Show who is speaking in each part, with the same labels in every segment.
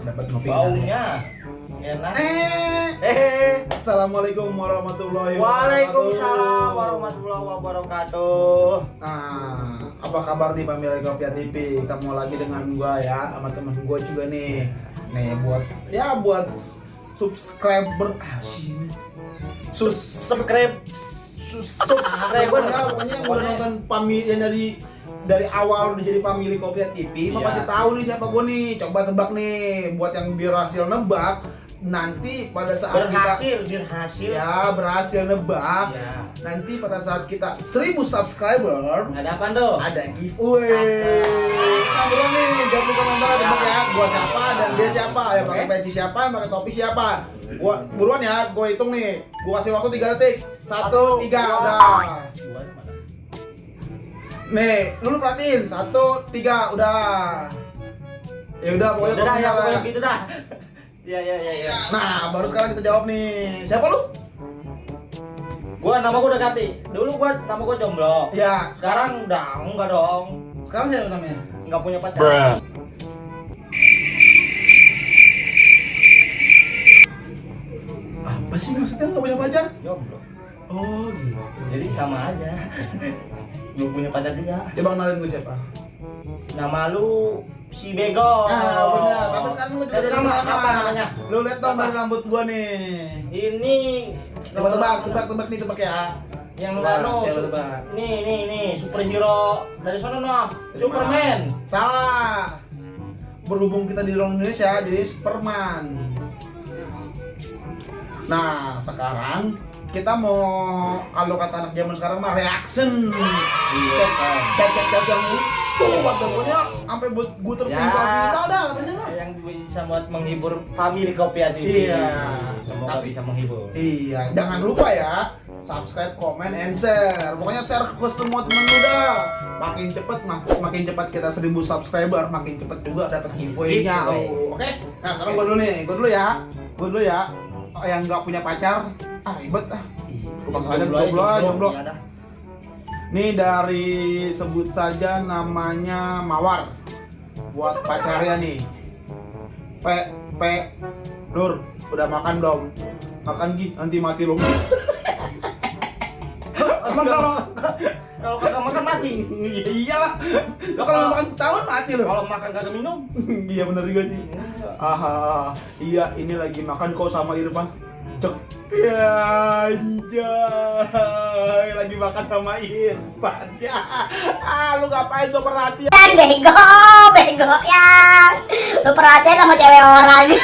Speaker 1: Dapat ngopi.
Speaker 2: Baunya enak.
Speaker 1: Assalamualaikum warahmatullahi
Speaker 2: Waalaikumsalam warahmatullahi wabarakatuh.
Speaker 1: Apa kabar nih pemirsa Kopiah TV? Ketemu lagi dengan gua ya, sama teman gua juga nih. Nih buat subscriber
Speaker 2: Subscriber
Speaker 1: ya, pokoknya yang udah nonton yang dari awal udah jadi pemilik Kopiah TV, mah pasti tahu nih siapa gua nih. Coba tebak nih, buat yang berhasil nebak nanti pada saat berhasil nebak
Speaker 2: ya.
Speaker 1: Nanti pada saat kita 1000 subscriber
Speaker 2: Ada apa tuh?
Speaker 1: ada giveaway. Nah buruan nih, jangan lupa nonton tebak ya. Gua siapa dan dia siapa, yang pakai peci siapa, yang pakai topi siapa. Gua buruan ya, gua hitung nih. Gua kasih waktu 3 detik. 1, 3, udah. Nih, lu perhatiin. 1, 3, udah. Ya udah, pokoknya
Speaker 2: Pokoknya gitu dah. Iya.
Speaker 1: Nah, baru sekarang kita jawab nih. Siapa lu?
Speaker 2: Nama gua udah ganti. Dulu nama gua jomblo.
Speaker 1: Ya,
Speaker 2: Sekarang udah enggak dong.
Speaker 1: sekarang siapa namanya?
Speaker 2: Enggak punya pacar.
Speaker 1: Apa sih maksudnya nggak punya pacar?
Speaker 2: Jomblo.
Speaker 1: Oh gitu.
Speaker 2: Jadi sama aja. Belum punya pacar juga.
Speaker 1: Coba kenalin gue siapa?
Speaker 2: Nama lu si Bego.
Speaker 1: Benar. Tapi sekarang gue juga
Speaker 2: Jadi
Speaker 1: udah
Speaker 2: nama
Speaker 1: nama.
Speaker 2: apa namanya?
Speaker 1: Lu lihat dong dari rambut gua nih.
Speaker 2: Ini
Speaker 1: Coba tebak nih tebak ya.
Speaker 2: yang
Speaker 1: Coba,
Speaker 2: nano.
Speaker 1: coba tebak.
Speaker 2: Nih superhero dari sana noh. Superman.
Speaker 1: Salah. Berhubung kita di orang Indonesia jadi Superman. Nah, sekarang kita mau, kalau kata anak zaman sekarang mah reaction. Chat yang itu pokoknya sampai buat gue terpinggal dah katanya mah.
Speaker 2: Yang bisa buat menghibur family Kopiah TV.
Speaker 1: Iya.
Speaker 2: Semoga bisa menghibur.
Speaker 1: Iya, jangan lupa ya, subscribe, comment, and share. Pokoknya share ke semua temen lu dah. Makin cepat kita 1000 subscriber, makin cepat juga dapat giveaway-nya. Oke? Nah, sekarang gue dulu ya. Yang nggak punya pacar, ribet ah. Jomblo. Nih dari sebut saja namanya Mawar. Buat pacarnya nih. Nur, udah makan belum? Makan Gi, nanti mati lo.
Speaker 2: Emang kalau kagak makan mati.
Speaker 1: Iyalah. Lo kalau makan tahun mati lo.
Speaker 2: Kalau makan kagak minum.
Speaker 1: Iya bener juga sih. Iya ini lagi makan kok sama Irfan. Cek. Ya anjay, lagi makan sama Irfan. Ya. Lu ngapain so perhatian?
Speaker 3: Bego ya. Lu perhatian sama cewek orang.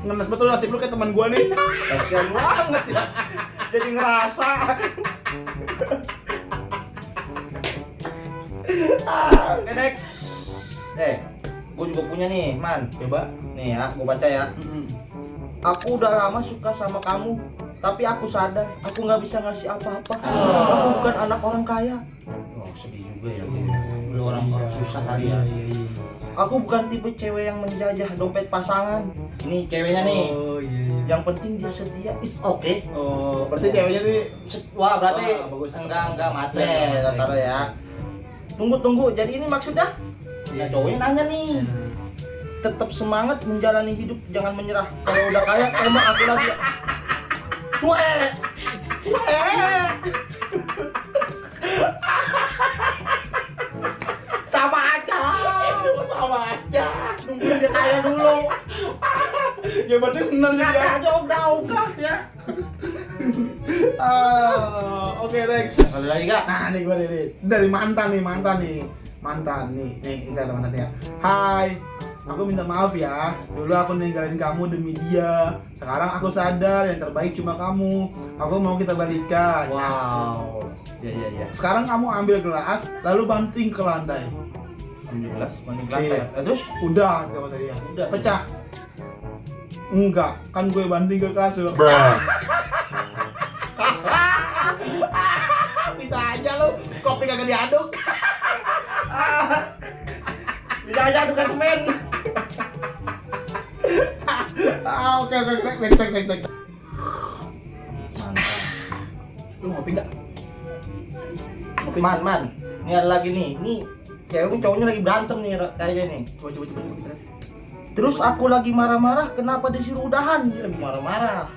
Speaker 1: Ngenes betul nasib lu kayak teman gua nih.
Speaker 2: Kasian banget ya. Jadi ngerasa. Next. Gue juga punya nih, Man.
Speaker 1: Coba.
Speaker 2: Nih ya, gue baca ya. Aku udah lama suka sama kamu, tapi aku sadar aku nggak bisa ngasih apa-apa. Aku bukan anak orang kaya. Oh, sedih juga ya. Udah orang susah kali ya. Aku bukan tipe cewek yang menjajah dompet pasangan. Ini ceweknya nih.
Speaker 1: Oh iya.
Speaker 2: Yang penting dia setia. It's okay.
Speaker 1: Oh, berarti ceweknya tuh
Speaker 2: Wah, berarti
Speaker 1: bagus.
Speaker 2: enggak matre kata ya. Tunggu. Jadi ini maksudnya? Ya cowoknya nanya nih. Tetap semangat menjalani hidup, jangan menyerah. Kalau udah kaya, tembak aku lagi. Cuek. Sama aja. Nungguin dia kaya dulu.
Speaker 1: Ya berarti benar sih ya.
Speaker 2: Aja ogah ya.
Speaker 1: Oke, next.
Speaker 2: Ada lagi enggak?
Speaker 1: Nah, nih gua nih. Dari mantan nih. Nih, kata mantan ya. Hai, aku minta maaf ya. Dulu aku ninggalin kamu demi dia. Sekarang aku sadar yang terbaik cuma kamu. Aku mau kita balikan.
Speaker 2: Wow. Iya.
Speaker 1: Sekarang kamu ambil gelas, lalu banting ke lantai.
Speaker 2: Ambil gelas, banting ke lantai.
Speaker 1: Iya.
Speaker 2: Terus?
Speaker 1: Udah, kata tadi ya.
Speaker 2: Udah.
Speaker 1: Pecah. Enggak, kan gue banting ke kasur. Bisa aja lu, kopi kagak diaduk.
Speaker 2: Bisa aja bukan semen.
Speaker 1: Oke, next. Lu ngopi enggak?
Speaker 2: Man. Ini ada lagi nih. Ini cewek cowoknya lagi berantem nih kayaknya nih.
Speaker 1: Coba kita lihat.
Speaker 2: Terus aku lagi marah-marah, kenapa disuruh udahan? Dia lagi marah-marah.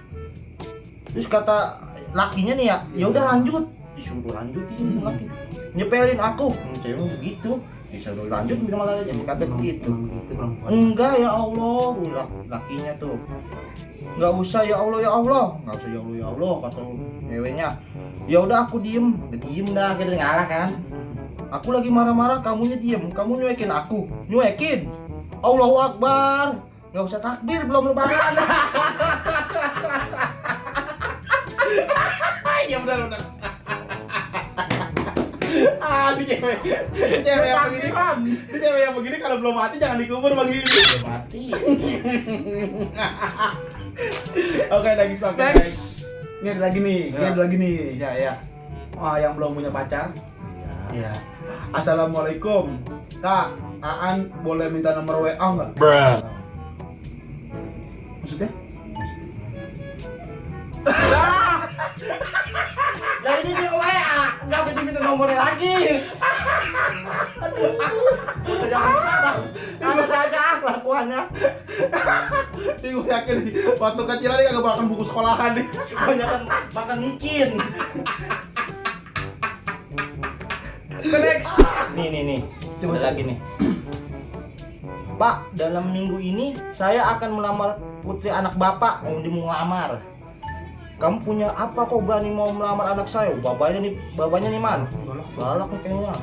Speaker 2: Terus kata lakinya nih ya udah lanjut. Disuruh lanjutin laki. Nyepelin aku. Cewek begitu. Disuruh lanjut malah jadi kata begitu.
Speaker 1: Emang gitu perempuan.
Speaker 2: Enggak ya Allah, lakinya tuh. Enggak usah ya Allah ya Allah. Enggak usah ya Allah ya Allah kata ceweknya. Ya udah aku diem. Udah diem dah, kita ngalah kan. Aku lagi marah-marah, kamunya diem. Kamu nyuekin aku. Nyuekin. Allahu Akbar. Enggak usah takbir belum lebaran.
Speaker 1: Iya benar. Ini cewek yang begini. Ini cewek yang begini kalau belum mati jangan dikubur begini.
Speaker 2: Belum mati.
Speaker 1: Oke, next. Ini ada lagi nih.
Speaker 2: Ya.
Speaker 1: Yang belum punya pacar. Iya. Assalamualaikum. Kak, Aan boleh minta nomor WA enggak? Maksudnya?
Speaker 2: Nah ini dia WA, nggak bisa minta nomornya lagi. Aduh, jangan sekarang. Ada saja kelakuannya.
Speaker 1: Nih gue yakin nih, waktu kecil dia kagak makan buku sekolahan nih.
Speaker 2: Kebanyakan makan micin. Next. Nih. Coba lagi nih. Pak, dalam minggu ini saya akan melamar putri anak bapak yang mau melamar. Kamu punya apa kok berani mau melamar anak saya? Bapaknya nih man. Galak nih kayaknya.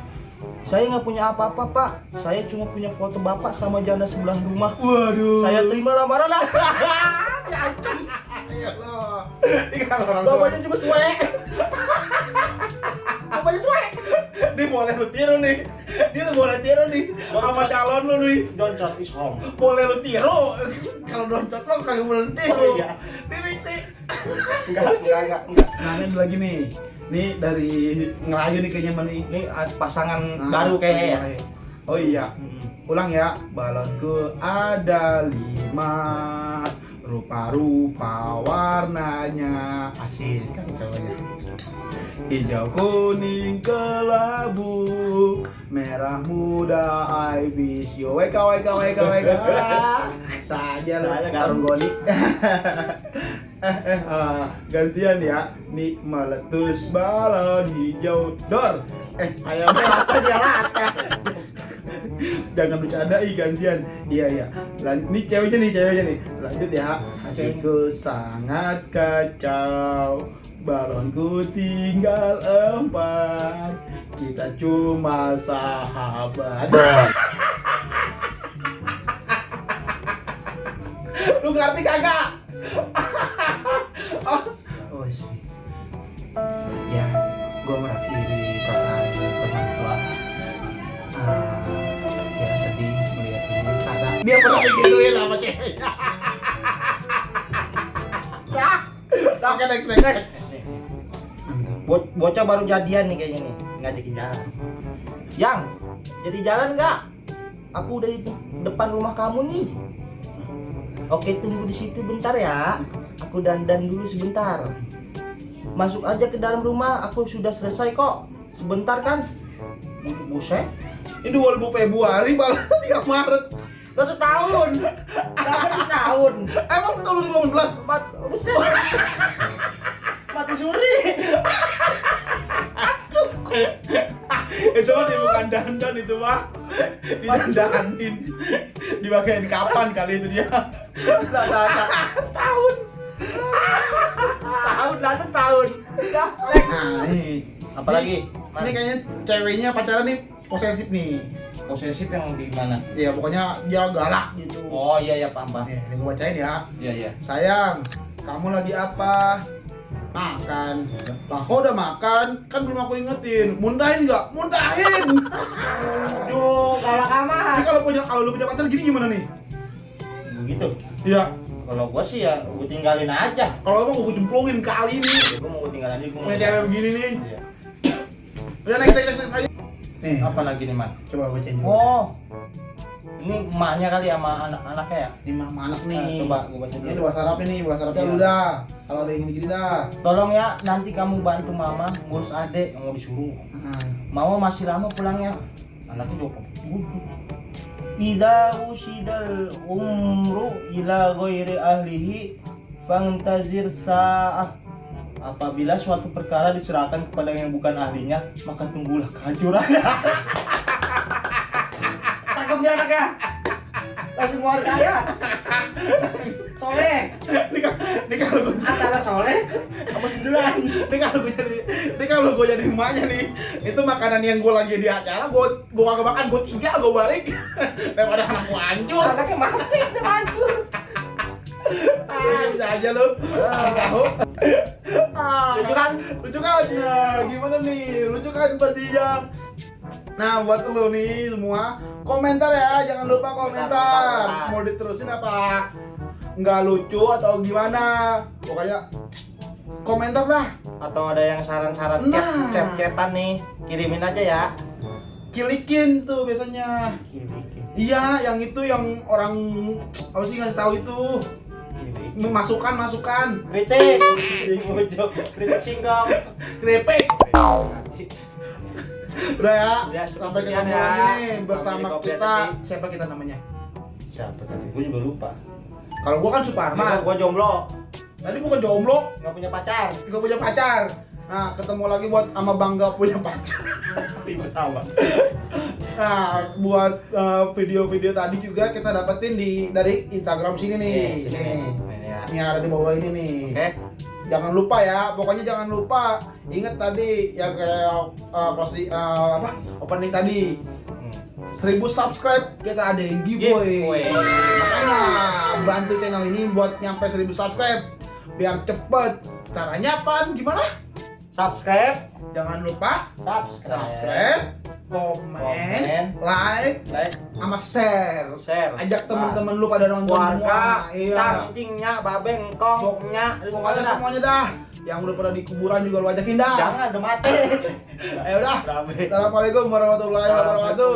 Speaker 2: Saya nggak punya apa-apa pak. Saya cuma punya foto bapak sama janda sebelah rumah.
Speaker 1: Waduh.
Speaker 2: Saya terima lamaran lah. Diancam.
Speaker 1: Ini kalau orang tua.
Speaker 2: Bapaknya juga cuek. Bapaknya cuek.
Speaker 1: Dia boleh lu tiru nih. Sama calon lu nih.
Speaker 2: Don't trust is home.
Speaker 1: Boleh lu tiru. Kalau doncot lo kagak boleh lu tiru.
Speaker 2: Oh, iya.
Speaker 1: Nih.
Speaker 2: Enggak.
Speaker 1: Nah, ini ada lagi nih. Nih dari ngerayu nih kayaknya nih.
Speaker 2: Ini pasangan baru kayaknya ya.
Speaker 1: Oh iya. Ulang ya. Balonku ada 5, rupa-rupa warnanya. Asik kan cowoknya. Hijau, kuning, kelabu, merah muda, I wish you. Weka. Saja lah karung goni. Gantian ya. Nih meletus balon hijau dor. Ayo apa dia rasa. Jangan bercandai gantian. Iya. Ini ceweknya nih. Lanjut ya. Hatiku sangat kacau. Balonku tinggal 4. Kita cuma sahabat. Lu ngerti kagak? Oh sih. Ya, gua merakhiri perasaan teman gua. Ya sedih melihat ini karena dia pernah digituin sama ceweknya. Ya. Oke, next.
Speaker 2: Bocah baru jadian nih kayaknya nih, ngajakin jalan. Yang jadi jalan nggak? Aku udah di depan rumah kamu nih. Oke, tunggu di situ bentar ya. Aku dandan dulu sebentar. Masuk aja ke dalam rumah, aku sudah selesai kok. Sebentar kan? Buset.
Speaker 1: Ini 2000 Februari malah 3 Maret.
Speaker 2: Udah setahun. Udah setahun.
Speaker 1: Emang tahun 2018?
Speaker 2: Buset. Mati suri.
Speaker 1: Itu mah bukan dandan itu mah. Didandanin. Dipakein kapan kali itu dia? Tahun.
Speaker 2: Tahun. Udah.
Speaker 1: Nah, nih.
Speaker 2: Apalagi?
Speaker 1: Ini kayaknya ceweknya pacaran nih posesif nih.
Speaker 2: Posesif yang di mana?
Speaker 1: Ya pokoknya dia galak gitu.
Speaker 2: Oh iya paham.
Speaker 1: Nih, ini gue bacain ya.
Speaker 2: Iya.
Speaker 1: Sayang, kamu lagi apa? Makan. Lah kok udah makan? Kan belum aku ingetin. Muntahin nggak? Muntahin.
Speaker 2: Aduh, galak amat.
Speaker 1: Ini kalau lu punya pacar gini gimana nih?
Speaker 2: Begitu.
Speaker 1: Iya.
Speaker 2: Kalau gua sih ya gua tinggalin aja.
Speaker 1: Kalau emang gue jemplungin kali ini.
Speaker 2: Ya, gua mau tinggalin aja.
Speaker 1: Punya cewek begini nih.
Speaker 2: Iya.
Speaker 1: Udah next ayo. Nih,
Speaker 2: Apa lagi nih, Man?
Speaker 1: coba bacain juga.
Speaker 2: Oh. Ini emaknya kali ya sama anak-anaknya ya?
Speaker 1: Ini mama anak nih.
Speaker 2: Coba gua baca
Speaker 1: Ini
Speaker 2: dulu.
Speaker 1: bahasa Arabnya nih, bahasa Arabnya
Speaker 2: Iya.
Speaker 1: lu dah. Kalau ada yang gini-gini dah.
Speaker 2: Tolong ya, nanti kamu bantu mama ngurus adek yang mau disuruh. Mama masih lama pulangnya. Anaknya juga Ida usidal umru ila ghairi ahlihi fantazir sa'ah. Apabila suatu perkara diserahkan kepada yang bukan ahlinya, maka tunggulah kehancuran. Cakepnya anaknya. Langsung keluar kaya. Soleh.
Speaker 1: Ini kalau gue
Speaker 2: Antara soleh sama sembilan.
Speaker 1: ini kalau gue jadi emaknya nih, itu makanan yang gue lagi di acara, gue kagak makan, gue tinggal, gue balik daripada anak gue hancur.
Speaker 2: Anaknya mati, itu hancur.
Speaker 1: Bisa aja lu. Tahu.
Speaker 2: Lucu kan?
Speaker 1: Lucu kan? Ya, gimana nih? Lucu kan pastinya. Nah, buat lo nih semua, komentar ya, jangan lupa komentar. Mau diterusin apa? Nggak lucu atau gimana? Pokoknya komentar dah.
Speaker 2: Atau ada yang saran-saran
Speaker 1: Nah.
Speaker 2: chat-chatan nih, kirimin aja ya.
Speaker 1: Kilikin tuh biasanya. Iya, yang itu yang orang apa sih ngasih tahu itu. Masukan.
Speaker 2: Kritik, kritik singkong.
Speaker 1: Krepek. Udah ya,
Speaker 2: Ya,
Speaker 1: sampai
Speaker 2: sekian
Speaker 1: ketemu
Speaker 2: ya.
Speaker 1: lagi nih bersama
Speaker 2: Sampai
Speaker 1: kita.
Speaker 2: kopi.
Speaker 1: Siapa kita namanya?
Speaker 2: Siapa tadi? Gue juga lupa.
Speaker 1: Kalau gua kan Suparman.
Speaker 2: Gue jomblo,
Speaker 1: Tadi bukan jomblo,
Speaker 2: nggak punya pacar.
Speaker 1: gak punya pacar. Nah, ketemu lagi buat sama Bangga punya pacar.
Speaker 2: Ribet amat.
Speaker 1: Nah, buat video-video tadi juga kita dapetin dari Instagram sini nih. Nih. Ini ada di bawah ini nih.
Speaker 2: Oke.
Speaker 1: Jangan lupa ya, pokoknya jangan lupa ingat tadi ya kayak opening tadi. 1000 subscribe kita ada yang giveaway. Makanya bantu channel ini buat nyampe 1000 subscribe biar cepet. Caranya apaan? Gimana?
Speaker 2: Subscribe,
Speaker 1: Jangan lupa subscribe, komen, like, sama share. Ajak teman-teman lu pada nonton
Speaker 2: keluarga,
Speaker 1: semua. Iya.
Speaker 2: cangcingnya, babeng, kongnya,
Speaker 1: Pokoknya semuanya dah. Yang udah pada di kuburan juga lu ajakin dah.
Speaker 2: Jangan, udah mati.
Speaker 1: Ayo udah. Assalamualaikum warahmatullahi wabarakatuh.